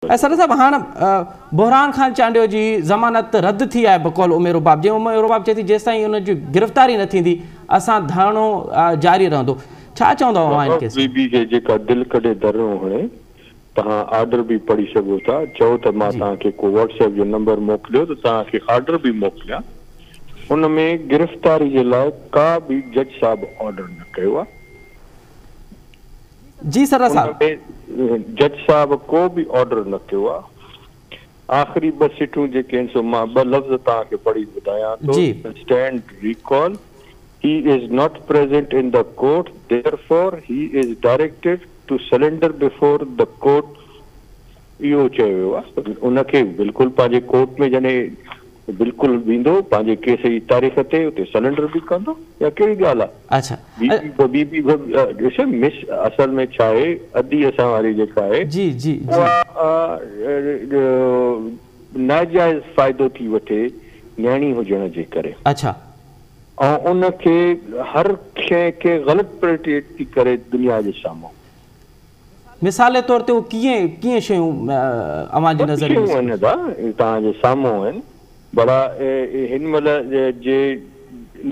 ۽ سر صاحب هاڻ بحران خان چانڊيو جي ضمانت رد ٿي آهي بقول ام رباب جي ام رباب چئي ٿي جيستائين ان جي گرفتاري نه ٿيندي اسان ڌرڻو جاري رهندو ڇا چوندؤ اوهان ان ڪيس بي بي کي جيڪا دل ڪڍي ڌرڻو هڻي توهان آرڊر به پڙهي سگهو ٿا چئو ته مان توهان کي ڪو واٽس ايپ جو نمبر موڪليو ته توهان کي آرڊر به موڪليان ان ۾ گرفتاري جي لاء ڪا به جج صاحب آرڊر نه ڪيو آهي. جي سر صاحب. ان ۾ جج صاحب ڪو به آرڊر نه ڪيو آ. آخري ٻه سٽون جيڪي آهن سو مان ٻه لفظ توهان کي پڙهي ٻڌايان ٿو ته stand recall he is not present in the court therefore he is directed to surrender before the court اهو چيو ويو آ ان کي بلڪل پنهنجي ڪورٽ ۾ جڏهن بلڪل ويندو پنهنجي ڪيس جي تاريخ تي اتي سرينڊر به ڪندو اها ڪهڙي ڳالهه آ. اڇا. بي بي بي بي ڏس مس اصل ۾ ڇا آهي ادي اسان واري جيڪا آهي جي جي جي اها ناجائز فائدو ٿي وٺي نياڻي هجڻ جي ڪري. اڇا. ۽ ان کي هر شيء کي غلط پريٽيٽ ٿي ڪري دنيا جي سامهون. مثال طور تي اهي ڪيئن ڪيئن شيون اوهان جي سڀ نظر ۾ شيون آهن ادا توهان جي سامهون آهن ڀلا هن مهل جي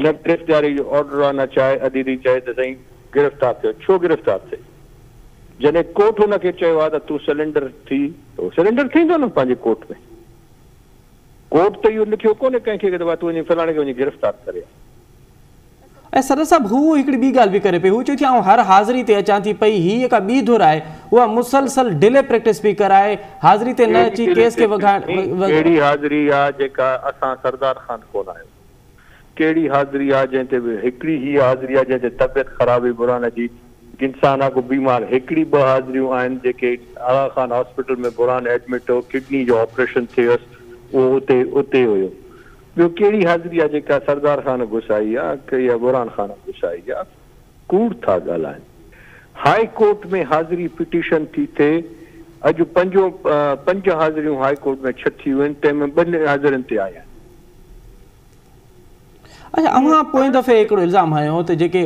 نه گرفتاري جو آرڊر آهي نه ڇا آهي ادي ٿي چئي ته سائين گرفتار ٿيو ڇو گرفتار ٿئي جڏهن ڪورٽ هن کي چيو آهي ته تون سرينڊر ٿي ته هو سرينڊر ٿيندو نه پنهنجي ڪورٽ ۾ ڪورٽ ته اهو لکيو ڪونهي ڪنهن کي ته تون وڃي فلاڻي کي وڃي گرفتار ڪري آ. ۽ سرور صاحب هو هڪڙي ٻي ڳالهه به ڪري پئي هو چئي ٿي آئون هر حاضري تي اچان ٿي پئي هي جيڪا ٻي ڌر آهي اها مسلسل ڊلي پريڪٽس پئي ڪرائي حاضري تي نه اچي ڪيس کي وگهائڻ. ڪهڙي حاضري آ جيڪا اسان سردار خان ڪونه آهيون ڪهڙي حاضري آ جنهن تي هڪڙي هي حاضري آ جنهن تي طبيعت خراب هئي برهان جي انسان آ ڪو بيمار هڪڙي ٻه حاضريون آهن جيڪي آغا خان هاسپيٽل ۾ برهان ايڊمٽ هو ڪڊني جو آپريشن ٿيس اهو اتي اتي هيو ٻيو ڪهڙي حاضري آ جيڪا سردار خان گسائي آ يا برهان خان گسائي آ ڪوڙ ٿا ڳالهائن هائي ڪورٽ ۾ حاضري پٽيشن ٿي ٿئي اڄ پنجون پنج حاضريون هائي ڪورٽ ۾ ڇهه ٿي ويون تنهن ۾ ٻن حاضرين تي آيا آهن. اڇا اوهان پوئين دفعي هڪڙو الزام هنيو ته جيڪي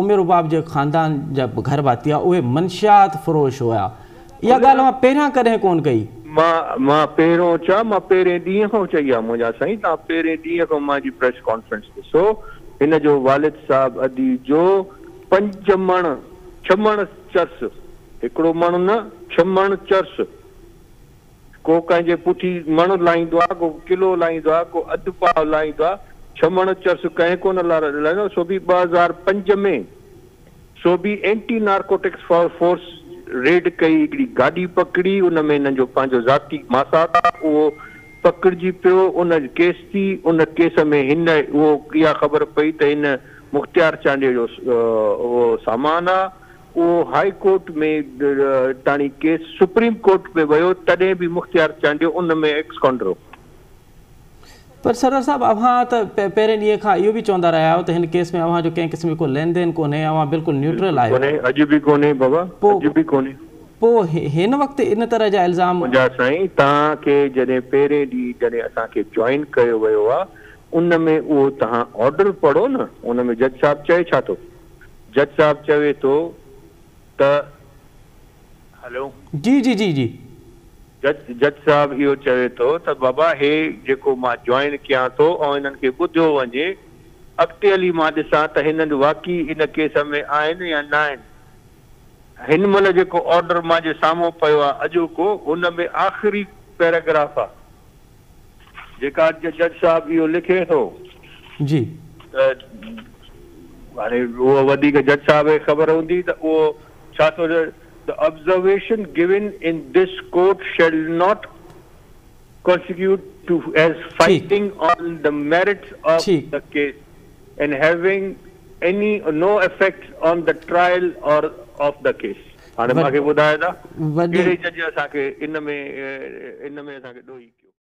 ام رباب جي خاندان جا گهر ڀاتي هئا اهي منشيات فروش هيا اها ڳالهه اوهان پهريان ڪڏهن ڪونه ڪئي. مان مان پهريون ڇا مان پهرين ڏينهن کان چئي آ منهنجا سائين توهان پهرين ڏينهن کان مان جي پريس ڪانفرنس ڏسو هن جو والد صاحب ادي جو پنج مڻ ڇهه مڻ چرس هڪڙو مڻ نه ڇهه مڻ چرس ڪو ڪنهن جي پٺي مڻ لائيندو آ ڪو ڪلو لائيندو آ ڪو اڌ پاء لائيندو آ ڇهه مڻ چرس ڪنهن ڪونه لائيندو سو به 2005 ۾ سو به اينٽي نارڪوٽڪس فورس ريڊ ڪئي هڪڙي گاڏي پڪڙي ان ۾ هنن جو پنهنجو ذاتي ماسات آ اهو پڪڙجي پيو ان ڪيس ٿي ان ڪيس ۾ هن اهو اها خبر پئي ته هن مختيار چانڊيو جو اهو سامان آ اهو هائي ڪورٽ ۾ تاڻي ڪيس سپريم ڪورٽ ۾ ويو تڏهن به مختيار چانڊيو ان ۾ ايڪسڪانڊر هو. پر سرور صاحب اوهان ته پهرين ڏينهن کان اهو به چوندا رهيا آهيو ته هن ڪيس ۾ اوهان جو ڪنهن قسم جو ڪو لين دين ڪونهي اوهان بلڪل نيوٽرل آهيو. ڪونهي اڄ به ڪونهي بابا اڄ به ڪونهي. پوء هن وقت ان طرح جا الزام. منهنجا سائين توهان کي جڏهن پهرين ڏينهن جڏهن اسان کي جوائن ڪيو ويو آ ان ۾ اهو توهان آرڊر پڙهو نه ان ۾ جج صاحب چئي ڇا ٿو جج صاحب چوي ٿو ته هلو. جي جي جي جي. جج جج صاحب اهو چوي ٿو ته بابا هي جيڪو مان جوائن ڪيان ٿو ۽ هنن کي ٻڌيو وڃي اڳتي هلي مان ڏسان ته هنن واقعي ان ڪيس ۾ آهن يا ناهن. هن مهل جيڪو آرڊر مان جي سامهون پيو آهي اڄوڪو ان ۾ آخري پيراگراف آهي جيڪا جج صاحب اهو لکي ٿو جي. ته هاڻي اهو وڌيڪ جج صاحب کي خبر هوندي ته اهو ڇا ٿو چئي The observation given in this court shall not constitute to as finding on the merits of the case and having any no effect on the trial or of the case. هاڻي مان کي ٻڌايو ته ڪهڙي جج اسان کي ان ۾ ان ۾ اسان کي ڏوهي ڪيو.